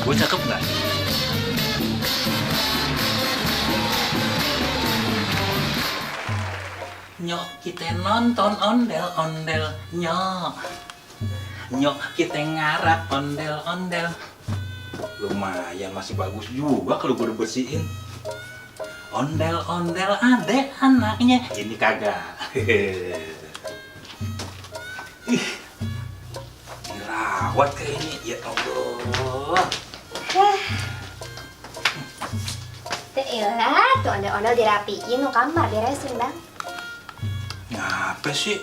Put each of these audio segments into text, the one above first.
Gue cakep nggak? Nyok kita nonton ondel-ondel nyok. Nyok kita ngarap ondel-ondel. Lumayan masih bagus juga kalau gue bersihin. Ondel-ondel adek anaknya. Ini kagak. Ih, dirawat kayak ini. Ya Allah. Yaelah, tuh ondel-ondel dirapiin, tuh kamar beresin bang. Ngapa sih?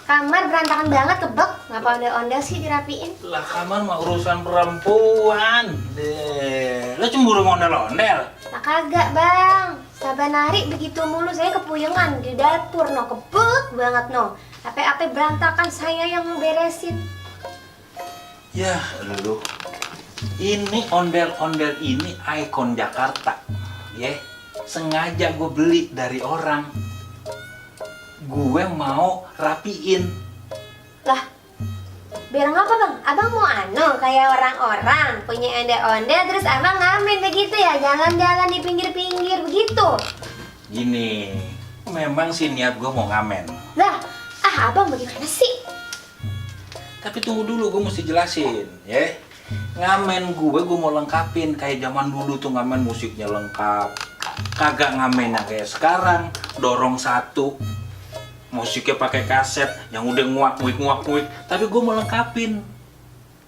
Kamar berantakan banget kebek, ngapa ondel-ondel sih dirapiin? Lah kamar mah urusan perempuan. Deh, lo cemburu sama ondel-ondel? Nah kagak bang, saban hari begitu mulu saya kepuyengan di dapur no, kebek banget no. Ape-ape berantakan saya yang beresin. Ya lu, ini ondel-ondel ini ikon Jakarta. Ya, sengaja gue beli dari orang. Gue mau rapiin. Lah, biar ngapa bang? Abang mau kayak orang-orang punya ondel-ondel terus abang ngamen begitu ya, jalan-jalan di pinggir-pinggir begitu. Gini, memang sih niat gue mau ngamen. Lah, abang bagaimana sih? Tapi tunggu dulu, gue mesti jelasin, ya. Ngamen gue mau lengkapin kayak zaman dulu tuh ngamen musiknya lengkap. Kagak ngamennya kayak sekarang, dorong satu. Musiknya pakai kaset yang udah nguak-nguik. Tapi gue mau lengkapin.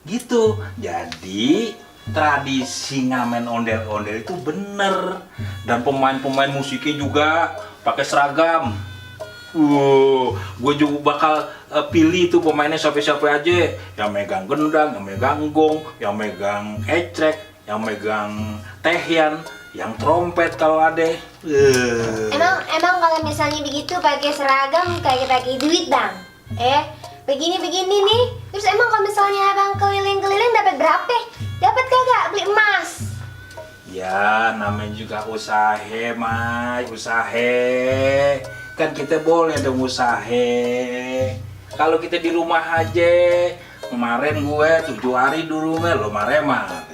Gitu. Jadi tradisi ngamen ondel-ondel itu bener. Dan pemain-pemain musiknya juga pakai seragam. Gue juga bakal pilih tuh pemainnya siapa-siapa aja. Yang megang gendang, yang megang gong, yang megang ecrek, yang megang tehian, yang trompet kalau ada. Emang kalau misalnya begitu pakai seragam kayak pakai duit bang? Begini nih. Terus emang kalau misalnya abang keliling-keliling dapat berapa? Dapat kagak beli emas? Ya, namanya juga usaha, Mai, usaha. Kan kita boleh dong usaha. Kalau kita di rumah aja, kemarin gue 7 hari dulu lo mare-mare.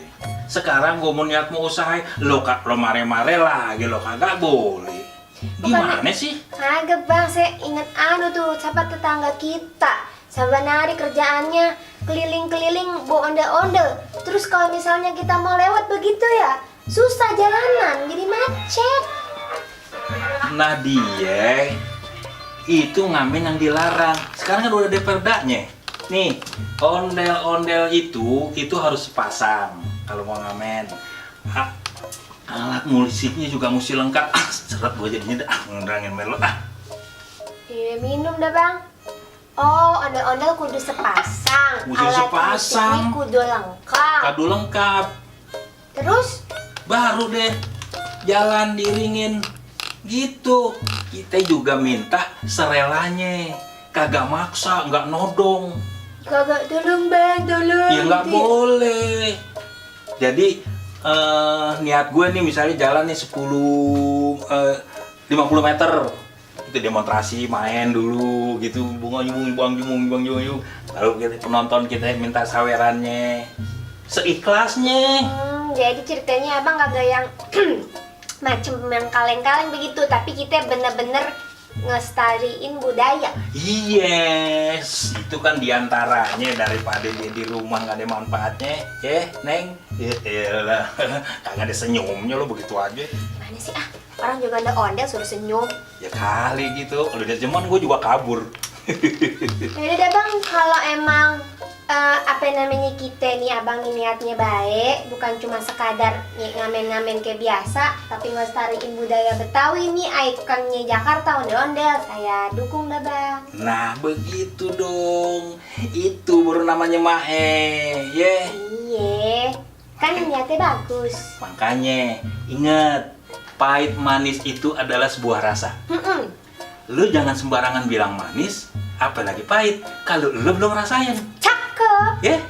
Sekarang gue mau niat mau usaha, lo mare-mare lagi, lo kagak boleh. Gimana sih? Kagak bang, saya inget tuh sahabat tetangga kita. Saban hari kerjaannya keliling-keliling bawa ondel-ondel. Terus kalau misalnya kita mau lewat begitu ya, susah jalanan, jadi macet. Nah dia itu ngamen yang dilarang. Sekarang kan udah ada perdanya. Nih, ondel-ondel itu harus sepasang kalau mau ngamen. Alat musiknya juga mesti lengkap. Seret gue jadinya ngerangin melo. Iya minum dah bang. Oh, ondel-ondel kudu sepasang. Kudu sepasang. Musiknya kudu lengkap. Kudu lengkap. Terus? Baru deh jalan diiringin. Gitu. Kita juga minta serelanya. Kagak maksa, nggak nodong. Kagak, tolong bang, tolong. Ya nggak boleh. Jadi niat gue nih misalnya jalan nih 50 meter. Itu demonstrasi main dulu gitu, bunga jumung. Lalu kita penonton kita minta sawerannya. Seikhlasnya. Jadi ceritanya abang kagak yang macem yang kaleng-kaleng begitu, tapi kita bener-bener ngelestariin budaya. Yes, itu kan diantaranya daripada dia di rumah nggak ada manfaatnya, Neng. Yaelah, kagak ada senyumnya lo begitu aja. Gimana sih orang juga ada ondel suruh senyum. Ya kali gitu, kalau dia cuman gue juga kabur. Yaudah deh bang, kalau emang kita nih abang niatnya baik, bukan cuma sekadar ngamen-ngamen kayak biasa, tapi ngelestariin budaya Betawi nih, ikonnya Jakarta, ondel-ondel, saya dukung dah bang. Nah begitu dong, itu baru namanya Mae, ya. Iya, kan niatnya bagus. Makanya ingat, pahit manis itu adalah sebuah rasa. Lu jangan sembarangan bilang manis, apalagi pahit kalau lu belum rasain. Cakep. Ya.